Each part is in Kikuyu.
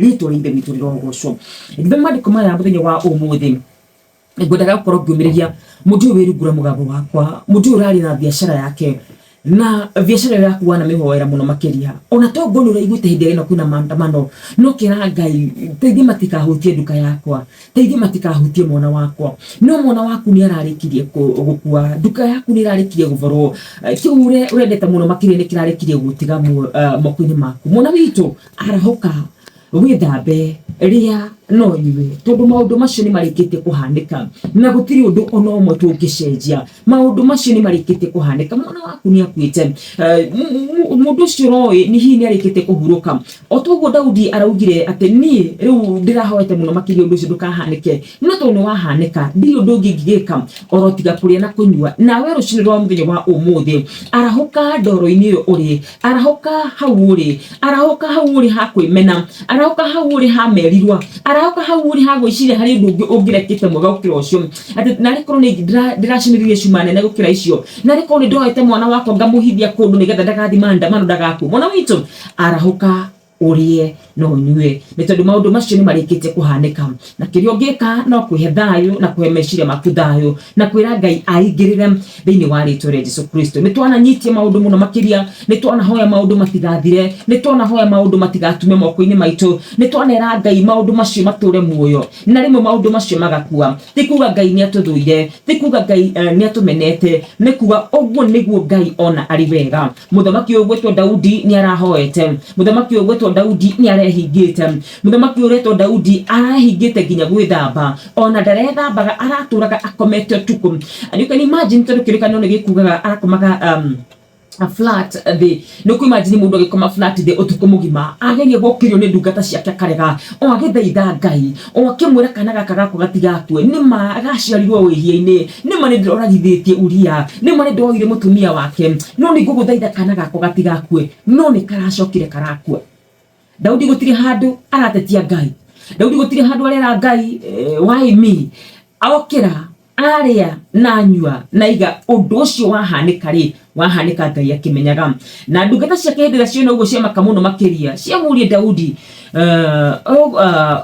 Rĩtwa rĩa Ithe witũ rĩrogocwo. Ngĩthoma maandĩko maya mũthenya wa ũmũthĩ, ngwendaga gũkorwo ngĩũmĩrĩria mũndũ ũyũ wĩ rungu rwa mũgambo wakwa, mũndũ ũyũ ũrarĩ na biacara yake, na biacara ĩyo yaku wanamĩhoera mũno makĩria. Ona to ngorwo nĩ ũraiguĩte hĩndĩ ĩrĩa ĩno kwĩna maandamano, no ũkera Ngai, teithia matikahutie nduka yakwa, teithia matikahutie mwana wakwa. No mwana waku nĩ ararĩkirie gũkua, nduka yaku nĩ ĩrarĩkirie gũborwo, kĩu ũrendete mũno makĩria nĩ kĩrarĩkirie gũtiga moko-inĩ maku. Mwana witũ, Arahũka, wĩthambe, rĩa na ũnyue, tondũ maũndũ macio nĩ marĩkĩtie kũhanĩka, na gũtirĩ ũndũ o na ũmwe tũngĩcenjia. Maũndũ macio nĩ marĩkĩtie kũhanĩka. Mwana waku nĩ akuĩte. Mũndũ ũcio ũroĩ nĩ hihi nĩ arĩkĩtie kũhurũka. O ta ũguo Daudi araugire atĩ niĩ rĩu ndĩrahoete mũno makĩria ũndũ ũcio ndũkahanĩke, no tondũ nĩ wahanĩka, ndirĩ ũndũ ũngĩ ingĩgĩka oro tiga kũrĩa na kũnyua. Nawe rũcinĩ rwa mũthenya wa ũmũthĩ, arahũka ndoro-inĩ ĩyo ũrĩ, Arahũka hau ũrĩ, arahũka hau ũrĩ ha kwĩmena, arahũka hau ũrĩ ha merirwa, arahũka hau ũrĩ ha gwĩciria harĩ ũndũ ũngĩ ũngĩrekĩte mwega gũkĩra ũcio, atĩ narĩ korwo nĩ ndĩracinĩrire cuma nene gũkĩra icio, narĩ korwo nĩ ndoete mwana wakwa ngamũhithia kũndũ nĩgetha ndagathiĩ maandamano ndagakue. Mwana witũ, arahũka ũrĩe na ũnyue, nĩ tondũ maũndũ macio nĩ marĩkĩtie kũhanĩka. Na kĩrĩa ũngĩka no kwĩhe thayũ na kũhe meciria maku thayũ na kwĩra Ngai aingĩrĩre thĩinĩ wa rĩtwa rĩa Jesu Kristo. Nĩ twananyitia maũndũ mũno makĩria, nĩ twanahoya maũndũ matigathire, nĩ twanahoya maũndũ matigatume moko-inĩ maitũ, nĩ twanera Ngai maũndũ macio matũre muoyo, na rĩmwe maũndũ macio magakua. Ti kuga Ngai nĩ atũthũire, ti kuga Ngai nĩ atũmenete, nĩ kuga ũguo nĩguo Ngai ona arĩ wega. Mũthamaki ũyũ ũgwĩtwo Daudi nĩ arahoete. Mũthamaki ũyũ ũgwĩtwo Daudi nĩ arehingĩte. Mũthamaki ũyũ ũretwo Daudi arehingĩte nginya gwĩthamba. Ona ndarethambaga aratũraga akomete ũtukũ. And you can imagine tondũ kĩrĩkanĩro nĩ gĩkugaga arakomaga flat thĩ. Nĩ ũkũ imagine mũndũ agĩkoma flat thĩ ũtukũ mũgima ageria gũkĩrio nĩ ndungata ciake akarega o agĩthaitha Ngai o akĩmwĩra kana gaka gakwa gatigakue. Nĩ ma gaciarirwo wĩhia-inĩ. Nĩ ma nĩ ndĩroragithĩtie Uria. Nĩ ma nĩ ndĩroire mũtumia wake. No nĩ ngũgũthaitha kana gakwa gatigakue. No nĩ karacokire karakua. Daudi gũtirĩ handũ aratetia Ngai. Daudi gũtirĩ handũ arera Ngai why me? Okĩra arĩa na anyua na iga ũndũ ũcio wahanĩka rĩ wahanĩka Ngai akĩmenyaga. Na ndungata ciake hĩndĩ ĩrĩa ciona ũguo ciamaka mũno makĩria ciamũria Daudi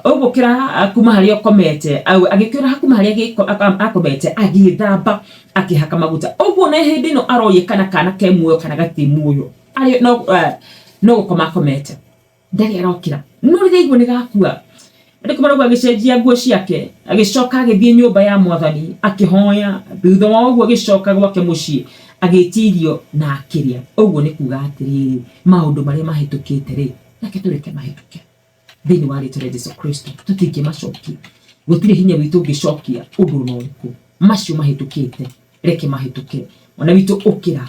ũgũkĩra kuma harĩa ũkomete agĩkĩra kuma harĩa akomete agĩthamba akĩhaka maguta ũguo na hĩndĩ ĩno aroria kana kana ke muoyo kana gatirĩ muoyo arĩ no no gũkoma akomete ndarĩ arokĩra no rĩrĩa aigua nĩ gakua Andĩko marauga agĩcenjia nguo ciake agĩcoka agĩthiĩ nyũmba ya mwathani akĩhoya thutha wa ũguo agĩcoka gwake mũciĩ agĩtia irio na akĩrĩa ũguo nĩ kuga atĩrĩrĩ maũndũ marĩa mahĩtũkĩte rĩ reke tũreke mahĩtũke thĩinĩ wa rĩtwa rĩa Jesu Kristo tũtingĩmacokia gũtirĩ hinya witũ ũngĩcokia ũndũ ona ũrĩkũ macio mahĩtũkĩte reke mahĩtũke mwana witũ ũkĩra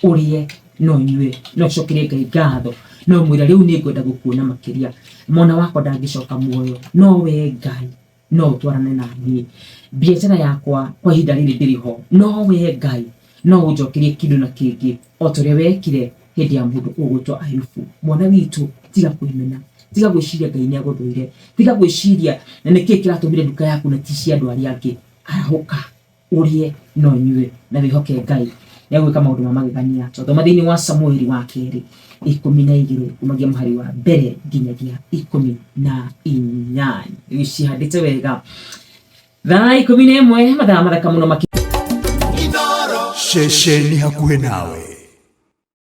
ũrĩe na ũnyue na ũcokerie Ngai ngatho na ũmwĩre rĩu nĩ ngwenda gũkuona makĩria mwana wakwa ndangĩcoka muoyo no we Ngai no ũtwarane na niĩ biacara yakwa kwa ihinda rĩrĩ ndĩrĩ ho no we Ngai no ũnjokerie kĩndũ na kĩngĩ o ta ũrĩa wekire hĩndĩ ya mũndũ ũgwĩtwo Ayubu. Mwana witũ tiga kwĩmena, tiga gwĩciria Ngai nĩ agũthũire, tiga gwĩciria na nĩkĩ kĩratũmire nduka yaku na ti cia andũ arĩa angĩ. Arahũka ũrĩe na ũnyue na wĩhoke Ngai nĩ agwĩka maũndũ ma magegania. Twathoma thĩinĩ wa Samueli wa kerĩ 12 kumagia mũhari wa mbere nginyagia 18. Cihandĩte wega. Thaa 11 mathaa mathaka mũno makĩ Ceceni hakuhĩ nawe.